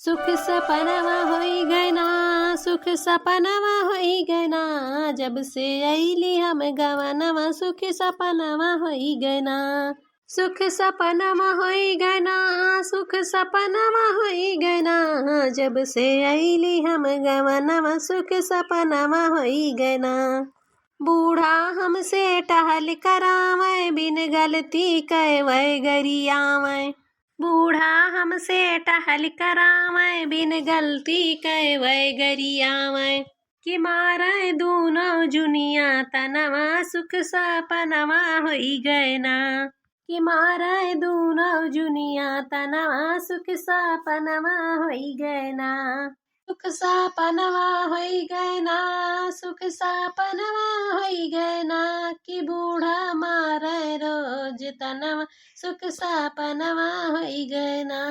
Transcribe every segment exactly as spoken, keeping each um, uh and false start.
सुख सपनवा होई गए ना, सुख सपनवा होई गए ना, जब से अइली हम गवनवा, सुख सपनवा होई गए ना। सुख सपनवा होई गए ना, सुख सपनवा होई गए ना, जब से अइली हम गवनवा, सुख सपनवा होई गए ना। बूढ़ा हमसे टहल करावै, बिन गलती कै वै गरियावै। बूढ़ा हमसे टहल करावै, बिन गलती कै वै गरियावै। कि मारै दूनो जुनिया तनवा, सुख सपनवा होई गए ना। कि मारै दूनो जुनिया तनवा, सुख सपनवा होई गए ना। सुख सपनवा होई गए ना, सुख सपनवा होई गए ना, कि बूढ़ा मारै रोज तनवा, सुख सपनवा होई गए ना।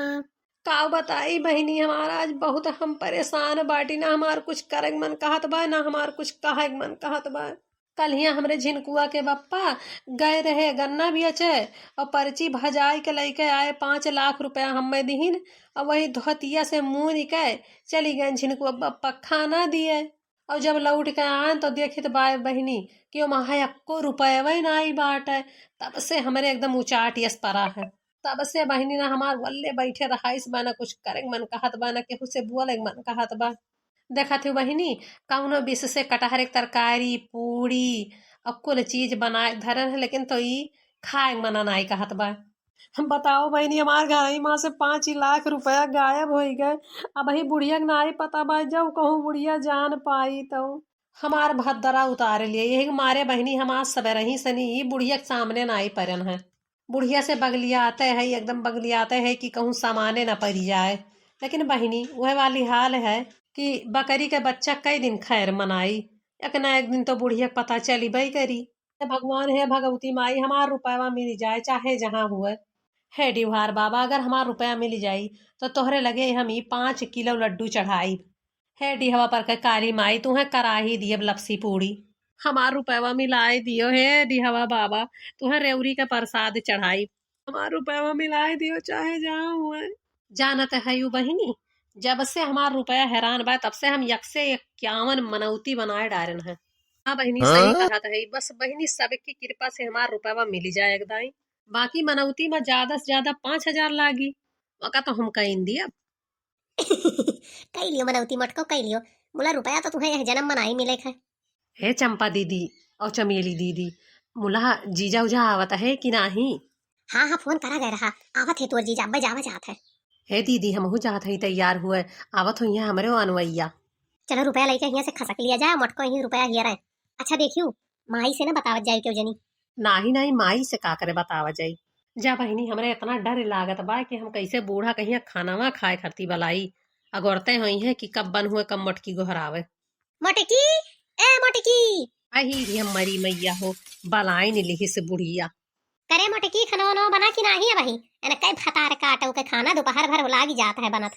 का बताई बहिनी, हमार आज बहुत हम परेशान बाटी, ना हमार कुछ करे के मन कहत बा, ना हमार कुछ कहे के मन कहत बा। कल्हिया हमरे झिनकुआ के बप्पा गए रहे गन्ना बेचे और पर्ची भजाई के लइके आए, पाँच लाख रुपया हम्मे दिहिन और वही धोतिया से मून के चली गए झिनकुआ बप्पा खाना दिए। और जब लौट के आएन तो देखित बाय बहिनी कि ओमा है एक्को रुपयवा ही नाई बाटे। तब से हमरे एकदम उचाट यस परा है। तब से बहिनी ना हमार वल्ले बैठे रहाइस बा, ना कुछ करे के मन कहत बा, ना केहू से बोले के मन कहत बा। देखत हूँ बहिनी, कौनो बिस से कटहर के तरकारी, पूड़ी और कुल चीज बनाए के धरन है, लेकिन तो ई खाए के मना नाई कहत बा। हम बताओ बहिनी, हमार घर ही माँ से पाँच लाख रुपया गायब होई गए। अब ही बुढ़िया के नाई पता बा, जब कहूँ बुढ़िया जान पाई तो। हमार भद्दरा उतार लिए, यही के मारे बहिनी हम आज सबेरही सनी ई बुढ़िया के सामने नाई परन है। बुढ़िया से बगलियाते है, एकदम बगलियाते है कि कहूँ सामाने ना परी जाए। लेकिन बहिनी, वह वाली हाल है कि बकरी के बच्चा कई दिन खैर मनाई, एक ना एक दिन तो बुढ़िया के पता चलिबे करी। हे भगवान, हे भगवती माई, हमार रुपयवा मिल जाए, चाहे जहाँ हुए। हे डिहवार बाबा, अगर हमार रुपया मिल जाई, तो तोहरे लगे हम ई पाँच किलो लड्डू चढ़ाई। हे डिहवा पर के काली माई, तुहें कराही दियब लपसी पूड़ी। हमार रुपयवा मिलाए दियो, हे डिहवा बाबा, तुहें रेवरी के प्रसाद चढ़ाई। हमार रुपयवा मिलाए दियो, चाहे जहाँ हुए। जानत है यू बहिनी, जब से हमार रुपया हैरान बा, तब से हम एक से इक्यावन मनौती बनाए डारन है। हाँ बहिनी, सही हाँ? कहत है, बस बहिनी, सबकी कृपा से हमार रुपयवा मिल जाए एक दाई। बाकी मनौती में ज्यादा से ज्यादा पाँच हजार लागी, वका तो हम कइन दियब। कई लियो मनौती मटको, कई लियो। मुला रुपया तो तुहें यह जन्म में नाई मिले है। हे चंपा दीदी और चमेली दीदी, मुला जीजा उजा आवत है कि नाही? हाँ, हाँ, फोन करा गए रहा, आवत है तोर जीजा, अब्बे जावा जात है। हे दीदी, हमहू जात है, तैयार हुए, आवत हो यहाँ हमरे अनवैया। चलो रुपया लेके यहाँ से खसक लिया जाए, मटको यहीं रुपया हियर है। अच्छा देखियो, माई से ना बतावत जाए क्यों जनी। नाही, नाही, माई से का करे बतावा जाई। जा बहिनी, हमरे इतना डर लागत बा कि हम कैसे बूढ़ा कहिया खानावा खाए खरती बलाई। अगोरते होई है कि कब बन हुए, कब मोटकी गोहरावे। मोटकी, ए मोटकी। अही रे हमरी मैया हो, बलाइन लिहिस बुढ़िया। करे मोटकी, खाना वाना बना कि नाही अबही? एने कई भतार काटो के खाना दोपहर भर लागी जात है बनत।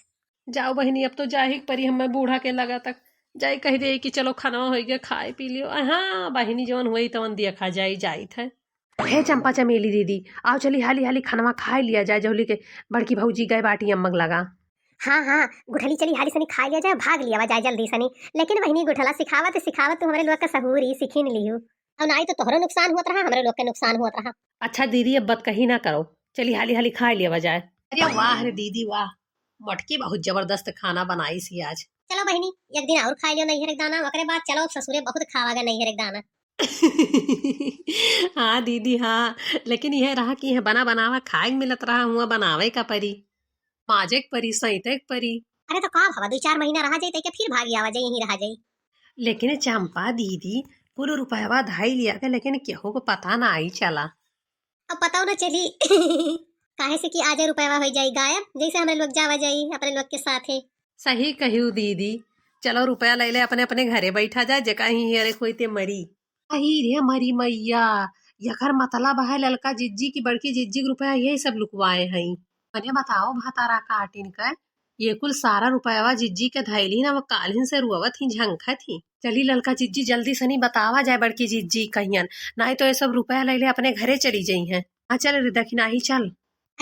जाओ बहिनी, अब तो जाही के परी हमें बूढ़ा के लगा तक। जाई कह दे कि चलो खाना होई गया, खाए पी लियो। आ हाँ बहिनी, जवन हुई तवन दिया खा जाई, जाइत है। हे चंपा चमेली दीदी, आओ चली हाली हाली खनवा खाए लिया जाए, जौली के बड़की भौजी गए बाटी अम्मक लगा। हाँ, हाँ, गुठली चली हाली सनी खाए लिया जाए, भाग लिया जाए जल्दी सनी। लेकिन बहिनी गुठला सिखावत सिखावत तू हमरे लोग का सहूरी सीखी न लिहू। और नाई तो तोहरो नुकसान हुआ रहा, हमरे लोग के नुकसान हुआ रहा। अच्छा दीदी, अब बतकही ना करो, चली हाली हाली खाए लिया जाए। अरे वाह रे दीदी वाह, मोटकी बहुत जबरदस्त खाना बनाई सी आज। चलो बहिनी, एक दिन और खाए लियो नैहर के दाना, ओकरे बाद चलो ससुरे, बहुत खावा गया नैहर के दाना। हाँ दीदी हाँ, लेकिन यह रहा कि यह बना बनावा खाए के मिलत रहा, हुआ बनावे का परी, माजे के परी, सैते के परी। अरे तो का भवा, दो चार महीना रहा जाई, तैके फिर भागी आवा जाई, यहीं रहा जाई। लेकिन चंपा दीदी, कुल रुपयवा धाई लिया के, लेकिन केहू को पता ना आई चला। अब पता ना चली। काहे से कि आजे रुपयवा हो जाई गायब, जैसे हमरे लोग जावा जाई अपने लोग के साथे। सही कहियो दीदी, चलो रुपया ले ले, अपने अपने घरे बैठा जाए, जेका ही हेरे कोई ते मरी। अही रे मरी मैया, यकर मतलब है ललका जिज्जी की बड़की जिज्जी के रुपया यही सब लुकवाए हई। मने बताओ भतारा काटिन के, ये कुल सारा रुपयवा जिज्जी के धैली ना, वो काल्हिन से रुअवत ही, झंखत ही। चली ललका जिज्जी, जल्दी सनी बतावा जाए बड़की जिज्जी कहियन, नाई तो ये सब रुपया ले ले अपने घरे चली जइहैं। हाँ चल रे दखिनाही चल।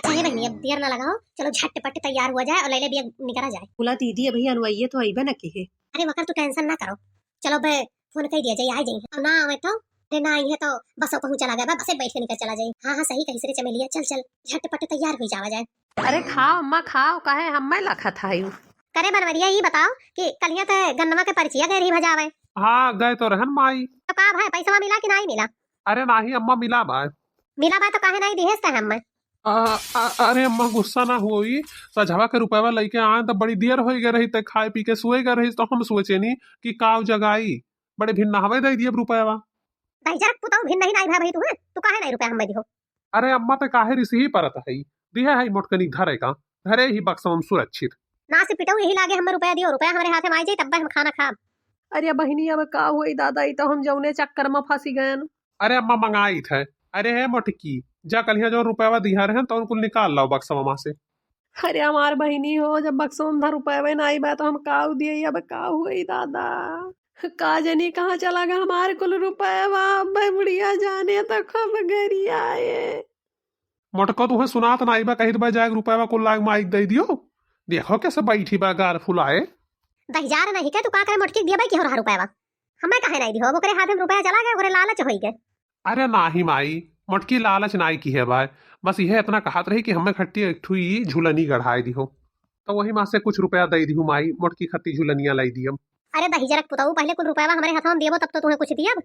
अच्छा हे बहिनी, अब देर ना लगाओ, चलो झटपट तैयार हुआ जाए और लैले बिया निकरा जाए। बोला दीदी, अभी अनुआइये तो अइबे न किहे। अरे वकर तू tension ना करो, चलो बे फोन कइ दिया जाए, आ जाइहैं। अब ना आवे तो, अरे ना आइहैं तो बस पहुँच चला गया, बस बैठ के निकल चला जाए। हाँ हाँ सही कहिस रे चमेलिया, चल चल झटपट तैयार हुई जावा जाए। अरे खाओ अम्मा खाओ, काहे हम्मे लखत हयू? करे बनवरिया, ई बताओ कि कलिया ते गन्नवा के पर्चिया गए रही भजावे। हाँ, गए तो रहन माई। तो का भाई, पैसवा मिला कि नाहीं मिला? अरे नाहीं अम्मा, मिला बाय। मिला बाय तो काहे नाहीं दिहेस ते हम्मे? आ, आ, अरे अम्मा गुस्सा ना होई, सझवा के रुपयवा लइके आए त बड़ी देर होइ गए रही, ते खाए पी के सोए गए रही, तो हम सोचेनी कि काव जगाई, बड़े भिन्नहवे दइ दियब रुपयवा। दहिजरक पुतऊ भिन्नही नाहीं भा भई तू, हैं? तू काहे नाहीं रुपया हम्मे दिहो? अरे अम्मा, ते काहे रिसही परत हई? दिहे हई मोटकनी धरे का, धरे ही बक्सवा में सुरक्षित। ना से पिटऊ यही लागे हम्मे रुपया दियो, रुपया हमरे हाथे में आई जाई तब्बे हम खाना खाब। अरे बहिनी, अब का होई दादा, ई तो हम जौने चक्कर में फंसी गयन। अरे अम्मा, मंगाइत है। अरे हे मोटकी, जा कलिया जौन रुपयवा दिहा रहन तौन कुल निकाल लाओ बक्सवा में से। अरे हमार बहिनी हो, जब बक्सवा में रुपयवे नाहीं बा तो हम काव दिए, अब का होई दादा। का जनी कहाँ चला गया हमार कुल रुपयवा, अब बुढ़िया जाने तो खूब गरियाए। मोटको तुहे सुनात नाहीं बा, कहित बा जाए रुपयवा कुल लाग माइक दइ दियो। देखो कैसे बैठी बा गाल फुलाए। दहिजार नाहीं के तू का करे मोटकी दिया बाई कि हो रहा रुपयवा? हम्मे काहे नाहीं दिहो? अब ओकरे हाथे में रुपया चला गए, ओकरे लालच होई गए। अरे नाहीं माई, मोटकी लालच नाहीं किहे बाय, बस इहे इतना कहत रही कि हम्मे खट्टी एक ठू ई झुलनी गढ़ाए दिहो, तो वही मा से कुछ रुपया दइ दिहु माई, मोटकी खत्ती झुलनिया लाई दियम। अरे दहिजरक पुतऊ, पहिले कुल रुपयवा हमरे हथवा में देबो तब तो तुहे कुछ दियब।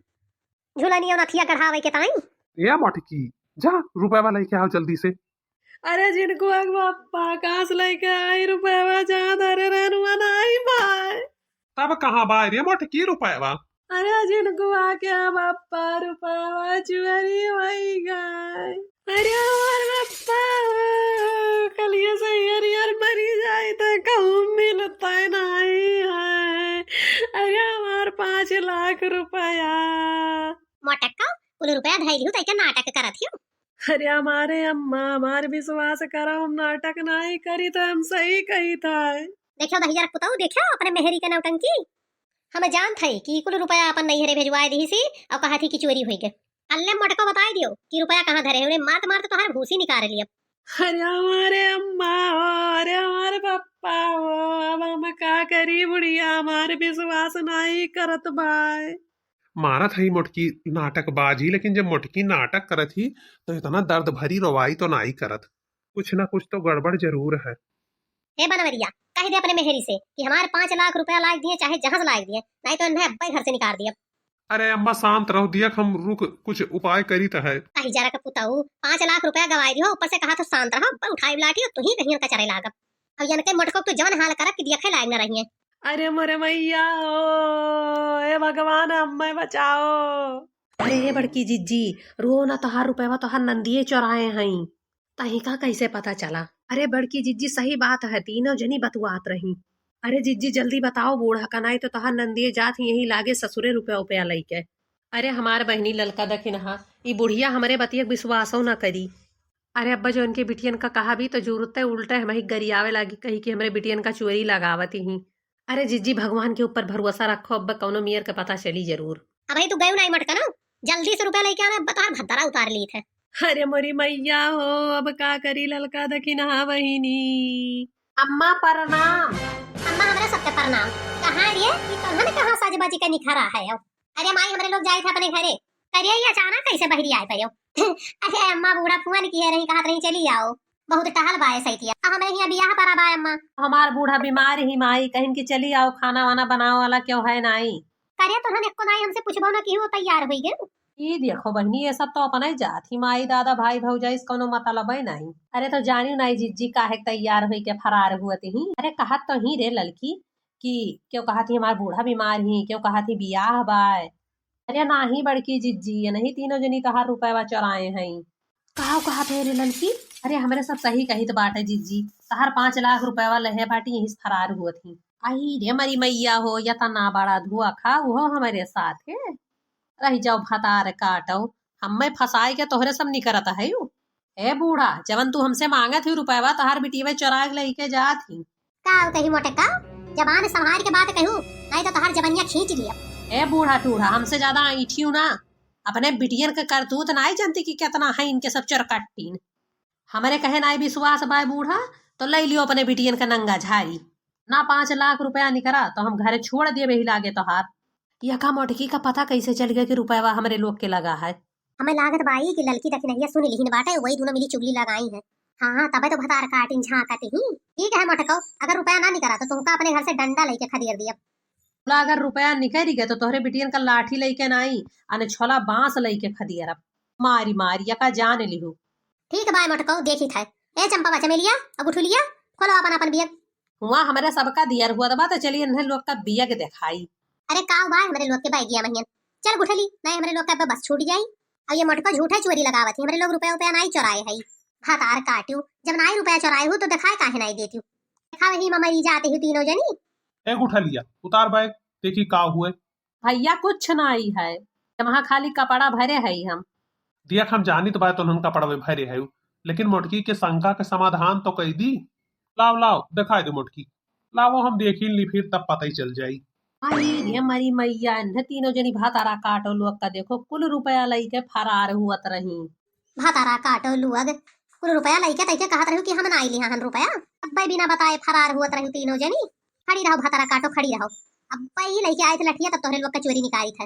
झुलनिया नथिया गढ़ावे के ताई। ए मोटकी, जा रुपयवा लइके आओ जल्दी से। अरे झिनकुआ के बप्पा, कहाँ से लइके आई रुपयवा? जहाँ धरे रहनुआ नाहीं बाय। तब कहाँ बाय रे मोटकी रुपयवा? अरे झिनकुआ के बप्पा, रुपयवा चोरी होई गए। अरे हमार बप्पा हो, कलिया से हरियर मरी जाए तो कहूँ मिलता नाहीं है। अरे हमार पाँच लाख रुपया। मोटक्का, कुल रुपया धइलिहु, तइके नाटक करत हियो। अरे हमारे अम्मा, हमार विश्वास करा, हम नाटक नाहीं करी, तो हम सही कही था। देखियो दहिजरक पुतऊ, देखियो अपने मेहरी के नौटंकी। हम जानत हई कि कुल रुपया अपन नैहरे भेजवाए दिहिसी और कहत ही कि चोरी होई गए। अल्ले मोटको बताई दियो कि रुपया कहाँ धरे हो, मारत मारत तोहार भूसी निकाल लिया। अरे हमारे अम्मा हो, अरे हमारे पप्पा हो, अब हम का करी बुढ़िया, हमार विश्वास नाहीं करत बाय। मारत हई मोटकी नाटकबाजी, लेकिन जब मोटकी नाटक करत ही तो इतना दर्द भरी रोवाई तो नाहीं करत। कुछ ना कुछ तो गड़बड़ जरूर है। हे बनवरिया, कहि दे अपने मेहरी से कि हमार पाँच लाख रुपया लाग दिए, चाहे जहाँ से लाग दिए, नाहीं तो इन्हें अब्बे घर से निकाल दिया। अरे अम्मा शांत रहो, दियक हम रुक कुछ उपाय करी त है। दहिजरक पुतऊ, पाँच लाख रुपया गवाई दियो, ऊपर से कहा तो शांत रहो, अब्बे उठाई लाठी और तुही कहीं इनका चरे लागब। और इनके मोटको तो जवन हाल करब कि दियखे लायक न रहिए। अरे मोरे मैया हो, ए भगवान, हम्मे बचाओ। अरे ए बड़की जिज्जी, रो ना, तोहार रुपयवा तोहार नंदिये चोराए हईं। तहिका कैसे पता चला? अरे बड़की जिज्जी, सही बात है, तीनों जनी बतुआत रही। अरे जिज्जी, जल्दी बताओ बूढ़ा का, नाहीं तो तोहार नंदिये जात ही यहीं लागे ससुरे रुपया उपया लइके। अरे हमार बहिनी ललका दखिनहा, ई बुढ़िया हमरे बतिया के विश्वासो ना करी। अरे अब्बा, जो इनके बिटियन का कहा भी तो जरूरत है, उल्टा हमही गरियावे लागी, कही कि हमरे बिटियन का चोरी लगावत ही। अरे जिज्जी, भगवान के ऊपर भरोसा रखो, अब्बा कौनो मेर के पता चली जरूर। अबही तू गयो नाहीं मोटका ना, जल्दी से रुपया लइके आना, अब्बा तोहार भद्दरा उतार लीत है। अरे मोरी मैया हो, अब का करी ललका दखिनहा बहिनी। अम्मा प्रणाम। अम्मा हमरा सबके प्रणाम। कहाँ रे, ई तोहन कहाँ सज बज के निखरा है? अरे माई, हमरे लोग जाइत है अपने घरे। अरे ये अचानक कैसे बहरी आए पड़ो? अरे अम्मा, बूढ़ा फोन किहे रही, कहत रही चली आओ, बहुत टहल बाए सैतिया। आ हमरे हियाँ बियाह परा बाए अम्मा। हमार बूढ़ा बीमार ही माई, कहिन कि चली आओ, खाना वाना बनावे वाला क्यों है नाई। करे तो हम एको दाई हमसे पूछबो ना कि वो तैयार हुई गए। ई देखो बहिनी, ये सब तो अपने जात ही, माई दादा भाई भौजाई से कौनो मतलबे नाई। अरे तो जानियो नाई जिज्जी काहे के तैयार हुई के फरार हुअत ही। अरे कहत तो ही रे ललकी कि क्यों कहत ही हमार बूढ़ा बीमार ही, क्यों कहत ही बियाह बाय। अरे नाही बड़की जिज्जी, ये नहीं तीनों जनी तोहार रुपयवा चोराए हईं। काव कहत है रे ललकी? अरे हमरे सब सही कहित बाटे जिज्जी, तोहार पाँच लाख रुपयवा लहे बाटी, यहीं से फरार हुअत ही। आई रे मरी मैया हो, या त ना बड़ा धुआ खा, उहो हमरे साथे। रहि जाओ भतार काटो, हम्मे फंसाए के तोहरे सब निकरत है यू। ए बूढ़ा, जवन तू हमसे मांगत ही रुपयवा, तोहार बिटियवे चोराए के लइके जात ही। काव कही मोटका, जबान संभार के बात कहू, नाहीं तो तोहार जबनिया खींच लिया। ए बूढ़ा टूढ़ा, हमसे ज्यादा ऐठियो ना। अपने बिटियन के करतूत नाहीं जानती कि कितना है इनके सब चोरकट्टीन। हमरे कहे नाई विश्वास बाय बूढ़ा, तो लइ लियो अपने बिटियन का नंगा झारी। ना पाँच लाख रुपया निकरा, तो हम घरे छोड़ देबे ही लागे तोहार। यका मोटकी का पता कैसे चल गया कि रुपया हमरे लोग के लगा है? हमें लागत बाई कि ललकी दखिनहिया सुन लिहिन बाटे, वही दोनों मिली चुगली लगाई है। हाँ, हाँ, तबे तो भतार काटिन झाँकत ही। ठीक है मोटको, अगर रुपया ना निकरा तो तुमका अपने घर से डंडा लइके खदेड़ दियब। बोला, अगर रुपया निकरि गए तो तोहरे बिटियन का लाठी लइके नाई, अने छोला बांस लइके खदेड़ब। मारी मारी यका जान लिहू। ठीक बाय मोटको, देखी था। ए चंपा, चमेलिया, अब उठू लिया, खोलो अपन अपन बियग। हुआ हमरे सबका दियर हुआ बा, तो चलिए इन्हें लोग का बियग देखाई। अरे का बा हमरे लोग के बैगिया महियन? चल गुठली, नहीं हमरे लोग का अब बस छूट जाई। अब ये मोटको झूठा चोरी लगावत ही, हमरे लोग रुपया उपया नाई चोराए है। भतार काट्यू, जब नाई रुपया चोराए हो तो देखाए काहे नाई देत्यू? देखा वही ममरी जाते ही तीनों जनी। ए गुठलिया, उतार बैग, देखी का हुए। भैया कुछ नाई है, वहाँ खाली कपड़ा भरे है हम। देख हम जानित बाय तो उन्हन कपड़ा में भरे है, लेकिन मोटकी के शंका के समाधान तो कई दी। लाव लाव, देखाई दे मोटकी। लावो हम देखी ली फिर तब पता ही चल जाई। अरे रे मरी मैया, इन्हें तीनों जनी भतारा काटो लोग का देखो, कुल रुपया लइके फरार हुअत रही। भतारा काटो लोग, कुल रुपया लइके तइके कहत रही कि हम नाई लिहा हन रुपया। अब्बे बिना बताए फरार हुअत रही तीनों जनी। खड़ी रहो भतारा काटो, खड़ी रहो। अब्बे ही लइके आए थे लठिया तब तोहरे लोग का चोरी निकाली था।